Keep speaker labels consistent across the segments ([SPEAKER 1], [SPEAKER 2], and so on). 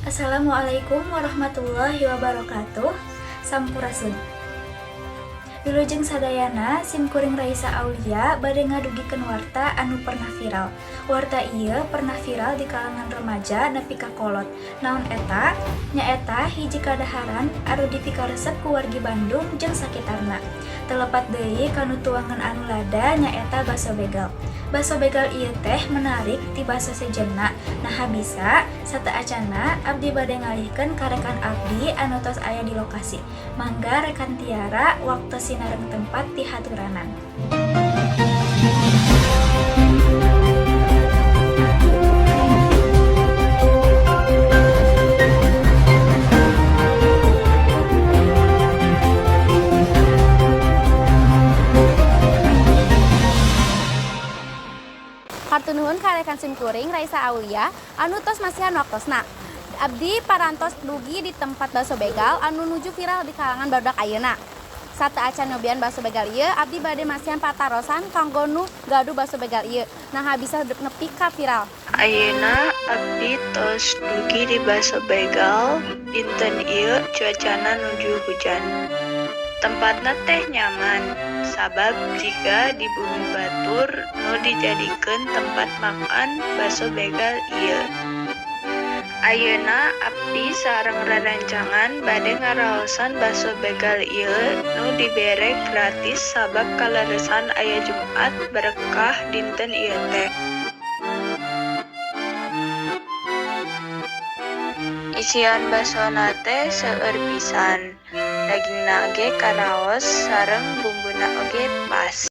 [SPEAKER 1] Assalamualaikum warahmatullahi wabarakatuh. Sampurasun. Wilujeng sadayana, sim kuring Raisa Aulia bade ngadugikeun warta anu pernah viral. Warta ieu pernah viral di kalangan remaja nepi ka kolot. Naon eta? Nyaeta hiji kadaharan anu dipikaresep ku wargi Bandung jeung sakitarna. Teu lepat deui kanu tuangan anu lada, nyaeta baso begal. Baso begal ieu teh menarik ti baso sejenna. Naha bisa? Sateuacanna abdi bade ngalihkeun ka rekan abdi anu tos aya di lokasi. Mangga, rekan Tiara, waktu sinareng tempat dihaturanan.
[SPEAKER 2] Hatur nuhun ka rekan sim kuring Raisa Aulia anu tos masihan waktosna. Abdi parantos dugi di tempat bakso begal anu nuju viral di kalangan barudak ayeuna. Sateuacan nyobian bakso begal ieu, abdi bade masihan patarosan kanggo nu gaduh bakso begal ieu. Nah, bisa nepi ka viral.
[SPEAKER 3] Ayeuna abdi tos dugi di Baso Begal. Dinten ieu cuacana nuju hujan. Tempatna teh nyaman, sabab jiga di bumi batur nu dijadikeun tempat makan baso begal ieu. Ayeuna abdi sareng rerencangan bade ngaraosan baso begal ieu nu dibere gratis sabab kaleresan aya Jumat Berkah dinten ieu teh. Isian basona teh seueur pisan, dagingna ge karaos sareng bumbuna oge pas.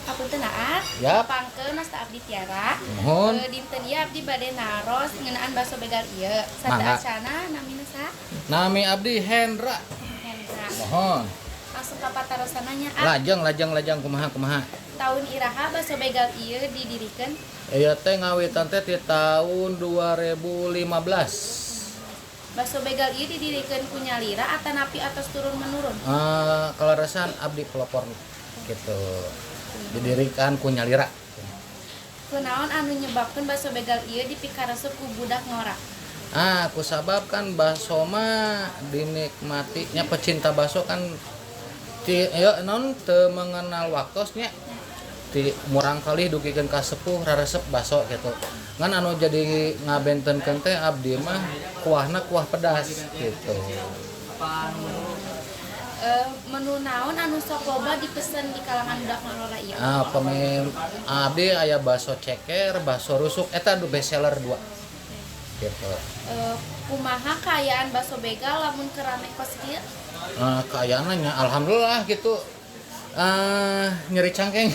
[SPEAKER 2] Hapunten, Aa.
[SPEAKER 4] Yap.
[SPEAKER 2] Pangkeun, asta abdi Tiara.
[SPEAKER 4] Muhun.
[SPEAKER 2] Dinten ieu abdi bade naros ngeunaan bakso begal ieu.
[SPEAKER 4] Mangga.
[SPEAKER 2] Sateuacana, namina saha?
[SPEAKER 4] Nami abdi Hendra.
[SPEAKER 2] Hendra.
[SPEAKER 4] Muhun.
[SPEAKER 2] Langsung ka patarosanna nya, Ah.
[SPEAKER 4] Lajeng, lajeng, lajeng, kumaha, kumaha?
[SPEAKER 2] Tahun iraha bakso begal ieu didirikeun?
[SPEAKER 4] Ieu teh ngawitan teh ti tahun 2015.
[SPEAKER 2] Bakso begal ieu didirikeun ku nyalira atanapi atos turun menurun?
[SPEAKER 4] Kaleresan abdi pelopor gitu. Didirikan ku nyalira.
[SPEAKER 2] Kunaon anu nyebabkeun bakso begal ieu dipikaresep ku budak ngora?
[SPEAKER 4] Ah, kusabab kan bakso mah dinikmati nya, pecinta bakso kan ti ieu naon, teu mengenal waktosnya, ti murangkalih dugikeun ka sepuh raresep bakso gitu. Ngan anu jadi ngabentenkeun teh abdi mah kuahna kuah pedas gitu.
[SPEAKER 2] Menu naon anu sok loba dipesen di kalangan budak ngora ieu?
[SPEAKER 4] Ah, pami abdi aya bakso ceker, bakso rusuk, eta du best seller dua. Gitu.
[SPEAKER 2] Kumaha kaayaan bakso begal lamun keur rame kos kieu?
[SPEAKER 4] Kaayaanna nya alhamdulillah gitu. Nyeri cangkeng.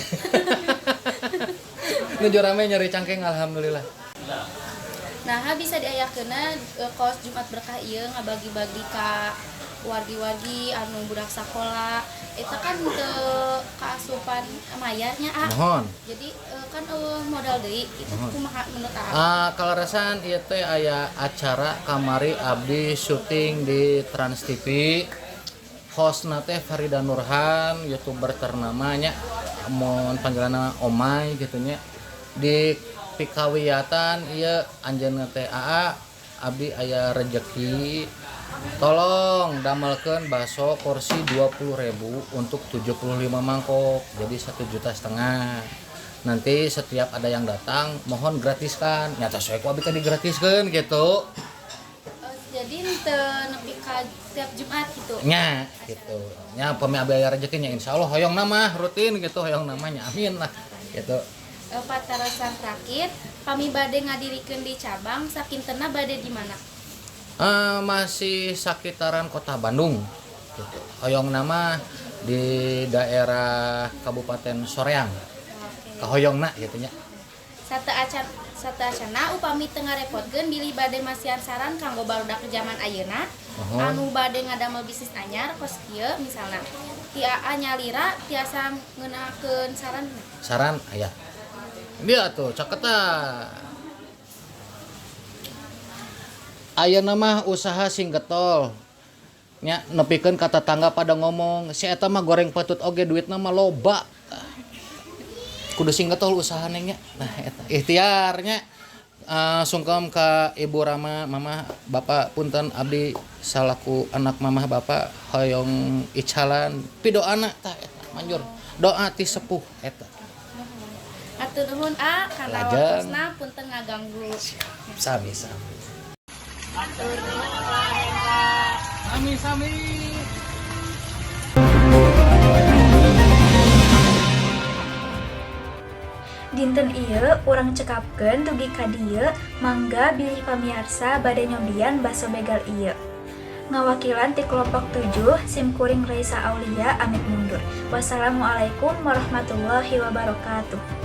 [SPEAKER 4] Nuju rame nyeri cangkeng, alhamdulillah.
[SPEAKER 2] Nah, bisa diayakeunna kos Jumat Berkah ieu ngabagi-bagi ka wargi-wargi anu budak sakola. Eta kan teu kaasupan mayarnya, Ah.
[SPEAKER 4] Muhun.
[SPEAKER 2] Jadi kan euweuh modal deui. Itu
[SPEAKER 4] Muhun.
[SPEAKER 2] kumaha menurut Aa?
[SPEAKER 4] Ah, kaleresan ieu teh aya acara kamari, abdi syuting di Trans TV. Hostna teh Farida Nurhan, YouTuber ternama nya. Mun panggilanna Omay gitu nya. Di pikawiyatan ieu anjeunna teh, "Aa, abdi aya rejeki, tolong damelkeun bakso porsi 20.000 untuk 75 mangkok, jadi 1,5 juta. Nanti setiap ada yang datang mohon gratiskan." Nyata saya ku abdi teh digratiskeun gitu.
[SPEAKER 2] Jadi teu nepi ka tiap Jumat gitu?
[SPEAKER 4] Nya gitu nya, pami abdi aya rezeki nya insyaallah hoyong nama rutin gitu, hoyong namanya, amin lah gitu.
[SPEAKER 2] Patarosan terakhir, pami bade ngadirikeun di cabang sakintena bade di mana?
[SPEAKER 4] Masih sekitaran kota Bandung gitu. Hoyong nama di daerah Kabupaten Soreang. Kahoyongna gitu nya.
[SPEAKER 2] Sateuacanna, upami teu ngarepotkeun bilih bade masihan saran kanggo barudak zaman ayeuna
[SPEAKER 4] Muhun.
[SPEAKER 2] Anu bade ngadamel bisnis anyar kos kieu, misalna ti Aa nyalira, tiasa ngeunakeun saran?
[SPEAKER 4] Saran aya. Dia tuh caketan. Ayeuna mah usaha sing getol. Nya, nepikeun ka tetangga pada ngomong, "Si eta mah goreng patut oge duitna mah loba." Kudu sing getol usahana nya. Nah, eta ikhtiarnya. Sungkem ka Ibu Rama, Mama, Bapak, punten abdi salaku anak mamah bapak hoyong icalan pidoana. Tah, eta manjur doa ti sepuh eta.
[SPEAKER 2] Hatur nuhun, A, kana
[SPEAKER 4] Lajeng.
[SPEAKER 2] waktosna, punten ngaganggu.
[SPEAKER 4] Sami sami sami sami.
[SPEAKER 1] Dinten ieu urang cekapkeun dugi ka dieu. Mangga bilih pamiarsa bade nyobian baso begal ieu. Ngawakilan ti kelompok 7, sim kuring Raisa Aulia amit mundur. Wassalamualaikum warahmatullahi wabarakatuh.